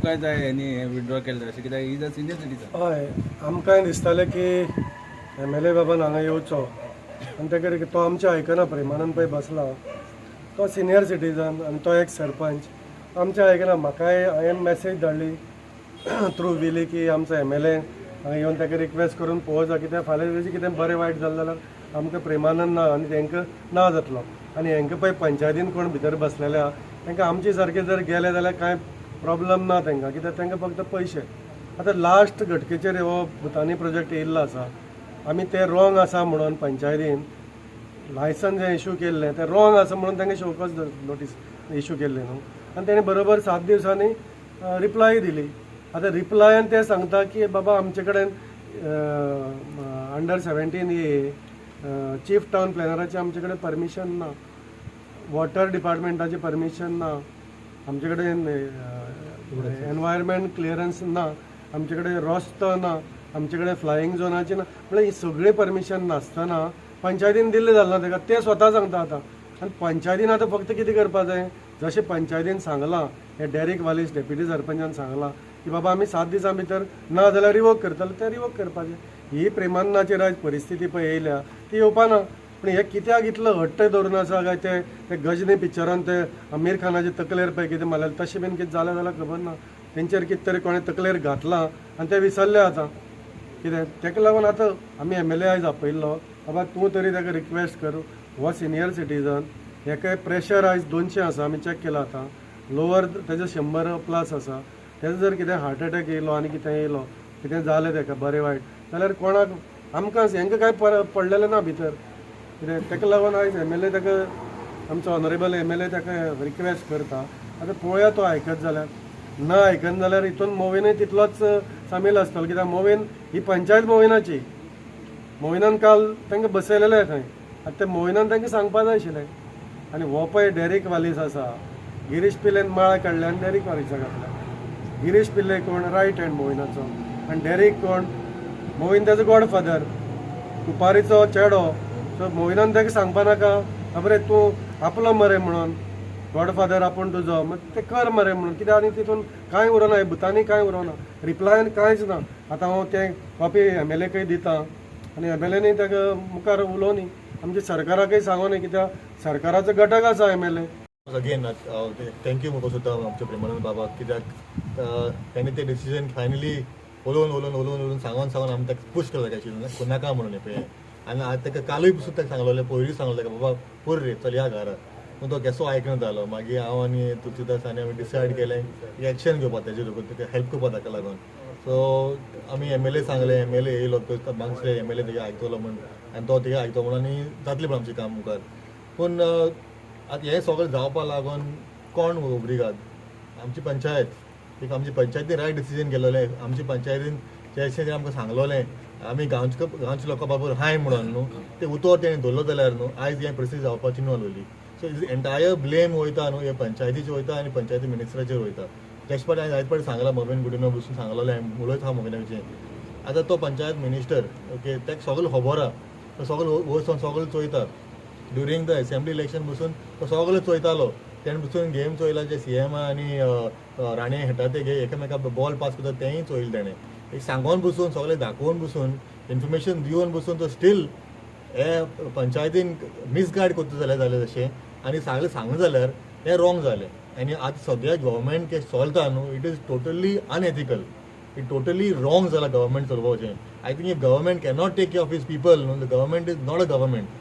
तुमकां जाय हेंनी विड्रॉ केलें अशें कित्याक is a senior citizen. हय, आमकांय दिसतालें की एम एल ए बाबान हांगा येवचो आनी ताका तो आमचें आयकना. प्रेमानंद पळय बसला तो सिनियर सिटीजन आनी तो एक सरपंच आमचें आयकना. म्हाकाय हांवें मॅसेज धाडली थ्रू विली की आमचो एम एल ए हांगा येवन ताका रिक्वेस्ट करून पळोवचो, कित्याक फाल्यां तेजें कितें बरें वायट जालें जाल्यार आमकां प्रेमानंद ना आनी तांकां ना जातलो. आनी हांकां पळय पंचायतीन कोण भितर बसलेले आहा तांकां आमचे सारके जर गेले जाल्यार कांय प्रॉब्लम ना तांकां, कित्याक तांकां फक्त पयशे. आतां लास्ट घटकेचेर हो भुतानी प्रोजेक्ट येयल्लो आसा, आमी ते रॉंग आसा म्हणून पंचायतीन लायसन्स जें इशू केल्लें तें रॉंग आसा म्हणून तांकां शोकॉज नोटीस इशू केल्लें न्हू, आनी तेणें बरोबर 7 दिवसांनी रिप्लाय दिली. आतां रिप्लायान ते सांगता की बाबा आमचे कडेन अंडर 17 ए चीफ टावन प्लॅनराचें आमचे कडेन परमिशन ना, वॉटर डिपार्टमेंटाचें परमिशन ना, आमचे कडेन एनवायरमेंट क्लियरन्स ना, आमचे कडेन रस्तो ना, आमचे कडेन फ्लायींग झोनाची ना. म्हळ्यार ही सगळीं परमिशन नासतना पंचायतीन दिल्लें जालें ना ताका, ते स्वता सांगता आतां. आनी पंचायतीन आतां फक्त कितें करपा जाय, जशें पंचायतीन सांगलां, हे डेरीक वालीस डेप्युटी सरपंचान सांगलां की बाबा आमी 7 दिसां भितर ना जाल्यार रिवोक करतले, ते रिवोक करपाचें. ही प्रेमानंदाचेर आयज परिस्थिती पळय येयल्या ती येवपा ना. पूण हे कित्याक इतलो हट्ट धरून आसा काय ते गजनी पिक्चरान ते आमीर खानाचे तकलेर पळय कितें मारलें तशें बीन कितें जालें जाल्यार खबर ना, तेंचेर कितें तरी कोणें तकलेर घातलां आनी ते विसरले आतां कितें. ताका लागून आतां आमी एम एल ए आयज आपयल्लो, बाबा तूं तरी ताका रिक्वेस्ट कर, हो सिनियर सिटीजन, हेका प्रेशर आयज 200 आसा, आमी चॅक केला आतां, लोवर तेजे 100 प्लस आसा. तेजो जर कितें हार्ट एटॅक येयलो आनी कितें येयलो कितें जालें ताका बरें वायट जाल्यार कोणाक आमकां हेंकां कांय पडलेलें ना भितर कितें. ताका लागून आयज एम एल ए ताका आमचो ऑनरेबल एम एल ए ताका रिक्वेस्ट करता. आतां पळोवया तो आयकत जाल्यार, ना आयकना जाल्यार हितून मोविनूय तितलोच सामील आसतलो, कित्याक मोविन ही पंचायत मोविनाची, मोविनान काल तांकां बसयलेलें खंय, आतां ते मोविनान तांकां सांगपा जाय आशिल्लें. आनी हो पळय डेरीक वालीस आसा, गिरीश पिल्लेन माळ काडल्या आनी डेरीक वालीसा घातल्या. गिरीश पिल्ले कोण रायट हँड मोविनाचो, आनी डेरीक कोण मोविन ताजो गॉडफादर, कुपारीचो चेडो. सो मोविनान ताका सांगपा नाका खबरे तूं आपलो मरे म्हणून, गॉडफादर आपूण तुजो, मागीर ते कर मरे म्हणून कित्याक. आनी तितून कांय उरोना, भुतानी कांय उरोना, रिप्लायन कांयच ना. आतां हांव तें कॉपी एम एल एकय दिता आनी एम एल एनी ताका मुखार उलोवनी, आमच्या सरकाराकय सांगोनी, कित्याक सरकाराचो घटक आसा M L A. Again thank you म्हाका सुद्दां आमच्या प्रेमानंद बाबा, कित्याक तांणी ते डिसिजन फायनली उलोवन उलोवन उलोवन उलोवन सांगोन सांगोन आमी ताका पूश केलो ताका नाका म्हणून हें. आनी आतां ताका कालूय सुद्दां ताका सांगलेलें, पयरूय सांगलें ताका बाबा पुरो रे चल या घरा, पूण तो केसो आयकना जालो. मागीर हांव आनी तुलसीदास आनी आमी डिसायड केलें की एक्शन घेवपा तेजेर, ताका हेल्प करपा ताका लागून. सो आमी एम एल ए सांगलें, एम एल ए येयलो, मागसले एम एल ए तेगे आयकतलो म्हण, आनी तो तेगे आयकतो म्हणून आनी जातली म्हण आमचें काम मुखार. पूण आतां हें सगळें जावपा लागून कोण ओब्रिगाद, आमची पंचायत. एक आमची पंचायतीन रायट डिसिजन घेतलेलें, आमची पंचायतीन जें आमकां सांगलोलें आमी गांवचे गांवच्या लोकां बाबतीर हाय म्हणून न्हू, तें उतर तेणें धरलो जाल्यार न्हू आयज हें परिस्थिती जावपाची न्हू आसलेली. सो is entire blame वयता न्हू हे पंचायतीचेर वयता आनी पंचायती मिनिस्टराचेर वयता. तेच फावटी हांवें जायते फावटी सांगलां, मोविन गुडिन्हो बसून सांगलेलें हांवें, उलयता हांव मोविना. आतां तो पंचायत मिनिस्टर ओके, ताका सगळें खबर आहा, तो सगळें वचोन सगळें चोयता. ड्युरींग the assembly election बसून तो सगळें चोयतालो, तेणें बसून गेम चोयला, जे सी एम आनी राणे खेळटा ते एकामेका बॉल पास करता तेंय चोयलें तेणें. एक सांगोन बसून सगळें दाखोवन बसून इन्फॉर्मेशन दिवन बसून तो स्टील हे पंचायतीन मिसगायड करता जाल्यार जालें तशें, आनी सगळें सांगलें जाल्यार हें रॉंग जालें. आनी आतां सद्या गव्हर्मेंट केस चलता न्हू, it is totally unethical, it totally wrong जाला गव्हर्मेंट चलोवपाचें. I think if government cannot take care of his people न्हू, the government is not a government.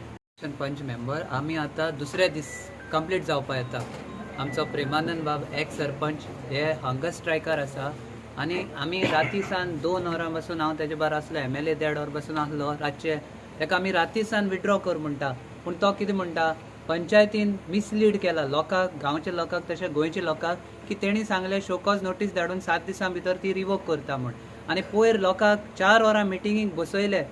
Panch member आमी आतां दुसऱ्या दीस कंप्लीट जावपा येता. आमचो प्रेमानंद बाब एक्स सरपंच हे हंगर स्ट्रायकर आसा आनी आमी राती सान 2 वरां बसून हांव तेजे बार आसलो, एम एल ए 1.5 वर बसून आसलो रातचे. ताका आमी राती सान विड्रॉ कर म्हणटा, पूण तो कितें म्हणटा, पंचायतीन मिसलीड केला लोकांक, गांवच्या लोकांक तशें गोंयच्या लोकांक, की तेणी सांगलें शोकॉज नोटीस धाडून 7 दिसां भितर ती रिवोक करता म्हूण. आनी पयर लोकांक 4 वरां मिटिंगेक बसयले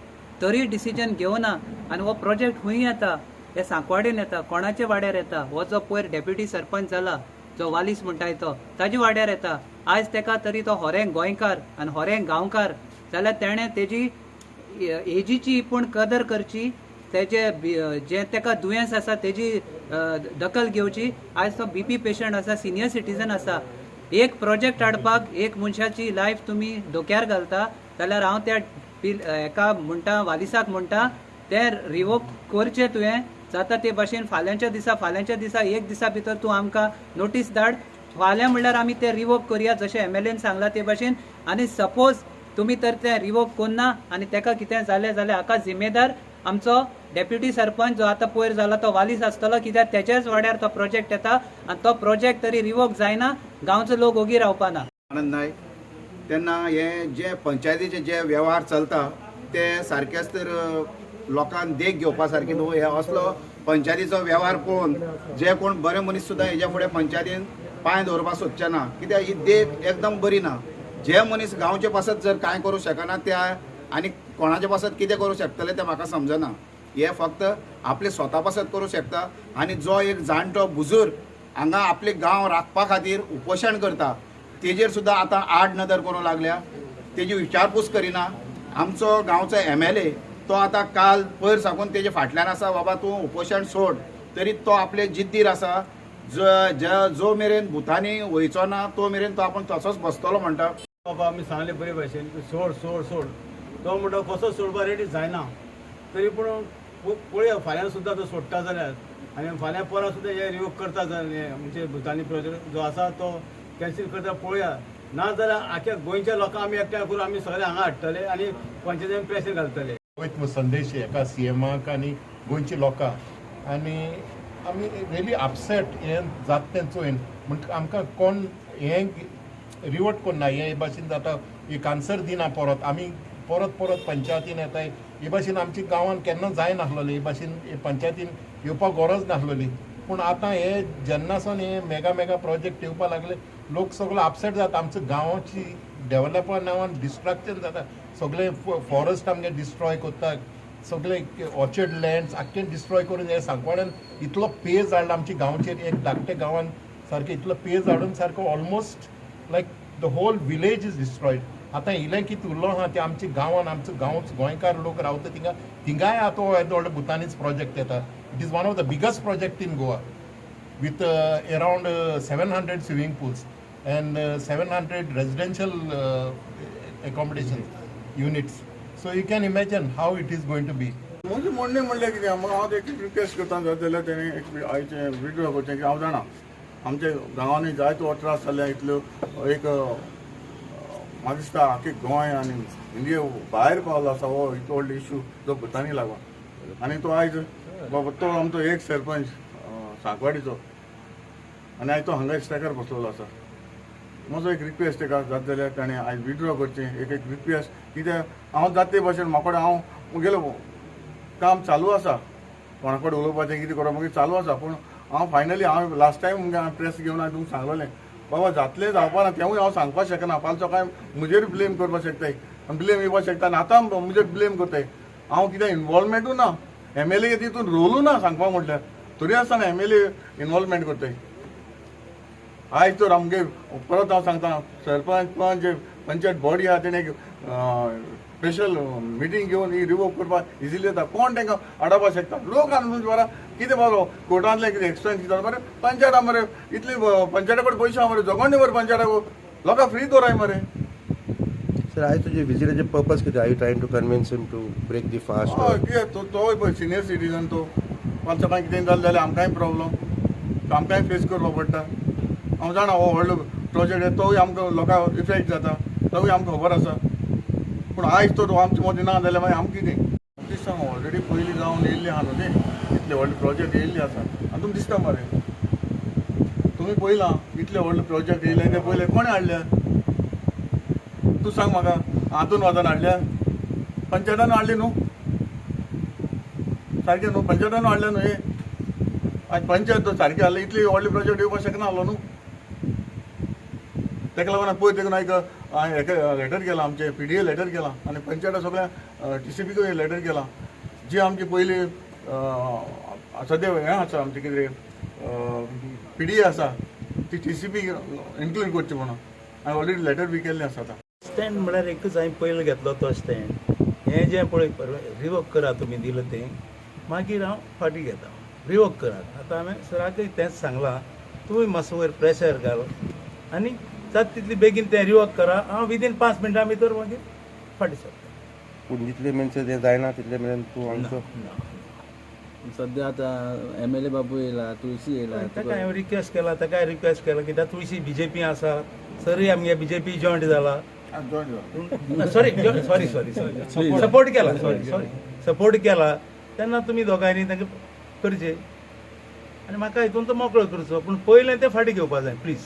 तरी डिसिजन घेवना. आनी हो प्रोजेक्ट खूंय येता, हे सांकवाडेन येता, कोणाच्या वाड्यार येता, हो जो पयर डेप्युटी सरपंच जाला जो वालीस म्हणटाय तो ताजे वाड्यार येता. आयज तेका तरी तो होरें गोंयकार आनी होरें गांवकार जाल्यार तेणें तेजी एजीची पूण कदर करची, तेजे जे तेका दुयेंस आसा तेजी दखल घेवची. आयज तो बीपी पेशंट आसा, सिनियर सिटीजन आसा. एक प्रोजेक्ट हाडपाक एक मनशाची लायफ तुमी धोक्यार घालता जाल्यार हांव त्या एका म्हणटा वालिसाक म्हणटा तें रिवोक करचें तुवें जाता ते भाशेन फाल्यांच्या दिसा एक दिसा भितर तूं आमकां नोटीस धाड. फाल्यां म्हणल्यार आमी तें रिवोक करया जशें एमएलएन सांगलां ते भाशेन. आनी सपोज तुमी तर तें रिवोक करना आनी तेका कितें जालें जाल्यार हाका जिम्मेदार आमचो डेप्युटी सरपंच जो आतां पयर जाला तो वालीस आसतलो, कित्याक तेच्याच वाड्यार तो प्रोजेक्ट येता आनी तो प्रोजेक्ट तरी रिवोक जायना, गांवचो लोक ओगी रावपा ना. आनंद नायक तेन्ना हे जे पंचायतीचे जे वेव्हार चलता ते सारकेच तर लोकांक देख घेवपा सारके न्हू. हे असलो पंचायतीचो वेव्हार पळोवन जे कोण बरे मनीस सुद्दां हेज्या फुडें पंचायतीन पांय दवरपाक सोदचे ना, कित्याक ही देख एकदम बरी ना. जे मनीस गांवचे पासत जर कांय करूं शकना त्या आनी कोणाचे पासत कितें करूं शकतले तें म्हाका समजना. हे फक्त आपले स्वता पासत करूं शकता. आनी जो एक जाणटो बुजूर हांगा आपले गांव राखपा खातीर उपोशण करता तेजेर सुद्दां आतां आड नदर करूंक लागल्या, तेजी विचारपूस करिना. आमचो गांवचो एमएलए तो आतां काल पयर साकून तेजे फाटल्यान आसा, बाबा तूं उपोशण सोड, तरी तो आपले जिद्दीर आसा. जो मेरेन भुतांनी वयचो ना तो मेरेन तो आपूण तसोच बसतलो म्हणटा. बाबा आमी सांगले बरे भाशेन सोड सोड सोड, तो म्हणटा कसो सोडपा रेडी जायना, तरी पूण पळया फाल्यां सुद्दां तो सोडटा जाल्यार आनी फाल्यां परां सुद्दां हे रिवोक करता जाल्यार म्हणजे भुतानी प्रोजेक्ट जो आसा तो कॅन्सील करता पळोवया. ना जाल्यार आख्या गोंयच्या लोकांक आमी एकठांय करून आमी सगळे हांगा हाडटले आनी पंचायतीन प्रेशर घालतले. वयत संदेश एका सीएमाक आनी गोंयच्या लोकांक आनी आमी रियली अपसेट हें जाता तें चोयन म्हण आमकां कोण हें रिवोट करना. हे भाशेन जाता एक आन्सर दिना परत, आमी परत परत पंचायतीन येताय. हे भाशेन आमच्या गांवान केन्ना जायनासलेलें, हे भाशेन पंचायतीन येवपाक गरज नासलेली. पूण आतां हे जेन्ना सावन हे मेगा मेगा प्रोजेक्ट येवपाक लागले लोक सगळो अपसेट जाता. आमच्या गांवाची डेवलपा नांवान डिस्ट्रक्शन जाता, सगळे फॉरेस्ट आमगे डिस्ट्रॉय करता, सगळे ऑर्चर्ड लँड्स आख्खे डिस्ट्रॉय करून हे सांकवाड्यान इतलो पेज हाडला आमच्या गांवचेर. एक धाकटे गांवान सारकें इतलो पेज हाडून सारको almost like the whole village is destroyed. आतां इल्लें कितें उरलो आहा तें आमच्या गांवान, आमचो गांव गोंयकार लोक रावता थिंगा, थिंगाय आतां हो येदो व्हडलो भुतानीच प्रोजेक्ट येता. It is one of the biggest project in Goa with around 700 swimming pools and 700 residential accommodation units. So you can imagine how it is going to be. म्हजें म्हणणें म्हणल्यार कितें, हांव एक रिक्वेस्ट करता जाल्यार तेणें एक आयचें विड्रॉ करचें की हांव जाणा आमच्या गांवांनी जायतो त्रास जाल्ले इतल्यो एक म्हाका दिसता आख्खे गोंय आनी इंडिया भायर पावलो आसा हो इतलो व्हडलो इशू जो भुतानी लागून. आनी तो आयज बाबा तो आमचो एक सरपंच सांकवाडीचो आनी आयज तो हांगा स्ट्रायकार बसलेलो आसा. म्हजो एक रिक्वेस्ट ताका जाता जाल्यार ताणें आयज विड्रॉ करचें, एक एक रिक्वेस्ट. कित्याक हांव जाता ते भाशेन म्हाका कडेन हांव म्हगेलें काम चालू आसा, कोणा कडेन उलोवपाचें कितें करप मागीर चालू आसा. पूण हांव फायनली हांव लास्ट टायम प्रेस घेवन हांवें तुमकां सांगलेलें बाबा जातलें जावपा ना तेंवूय हांव सांगपाक शकना. फाल्यां सकाळीं म्हजेर ब्लेम करपाक शकताय आनी ब्लेम येवपाक शकता आनी आतां म्हजेर ब्लेम करताय. हांव कितें इनवॉल्वमेंटूय ना, एमएलए तितून रोलूय ना सांगपाक म्हटल्यार, तरी आसतना एमएलए इनवॉल्वमेंट करताय. आयज तर आमगे परत हांव सांगता सरपंच पंच पंचायत बॉडी आहा तेणें स्पेशल मिटींग घेवन ही रिवोक करपाक इजिली जाता. कोण तांकां आडावपाक शकता? लोक आनी तुमचे बरा कितें बरो कोर्टांतलें कितें एक्सपेन्स कितें मरे पंचायत मरे इतली पंचायता कडेन पयशे आहा मरे, जगोंडे मरे पंचायताक लोकांक फ्री दवराय मरे. सर आयज तुजे विजिटाचें पर्पज कितें? Are you trying to convince him to break the fast? हय, कितें तोय पळय सिनियर सिटीजन तो, फाल्यां सकाळीं कितें जालें जाल्यार आमकांय प्रॉब्लम, आमकांय फेस करपाक पडटा. हांव जाणा हो व्हडलो प्रोजेक्ट तोय आमकां लोकांक इफेक्ट जाता, तोवूय आमकां खबर आसा. पूण आयज तर आमचे मदीं ना जाल्यार मागीर आमकां कितें दिसता? ऑलरेडी पयलीं जावन येयल्ली आहा न्हू तें, इतले व्हडले प्रोजेक्ट येयल्ले आसा आनी तुमकां दिसता मरे, तुमी पळयलां इतले व्हडले प्रोजेक्ट येयले ते पयले कोणें हाडल्या? तूं सांग म्हाका, हातून वाजान हाडल्या? पंचायतान हाडली न्हू, सारकें न्हू, पंचायतान हाडल्या न्हू. हे आयज पंचायत सारकें हाडलें, इतली व्हडले प्रोजेक्ट येवपाक शकना आहलो न्हू. ताका लागून पळय तेका एक हांवें हेका लेटर केलां, आमचें पीडीए लेटर केलां आनी पंचायता सगळ्या टीसीपीकूय लेटर केलां. जी आमची पयली सद्या हें आसा आमचें कितें पीडीए आसा ती टीसीपी इन्क्लूड करची म्हणून हांवें ऑलरेडी लेटर बी केल्लें आसा. आतां स्टँड म्हळ्यार एकूच हांवें पयलो घेतलो तो स्टँड, हें जें पळय रिवोक करा तुमी दिलां तें, मागीर हांव फाटीं घेता, रिवोक करात. आतां हांवें सराकय तेंच सांगलां, तुमी मातसो वयर प्रेशर घाल आनी जाता तितली बेगीन तें रिवोक करा. हांव विदीन 5 मिनटां भितर मागीर फाटीं सरता. पूण जितले मेरेन तें जायना तितले मेरेन तूं आमचो सद्या आतां एमएलए बाबू येयला, तुळशी येयला, ताका हांवें रिक्वेस्ट केला, ताकाय रिक्वेस्ट केला कित्याक तुळशी बीजेपी आसा, सरय आमगे बीजेपी जॉयंट जाला, sorry sorry sorry sorry support केला, सॉरी सॉरी सपोर्ट केला तेन्ना तुमी दोगांयनी तांकां करचें आनी म्हाका हितून तो मोकळो करचो, पूण पयलें तें फाटीं घेवपा जाय प्लीज.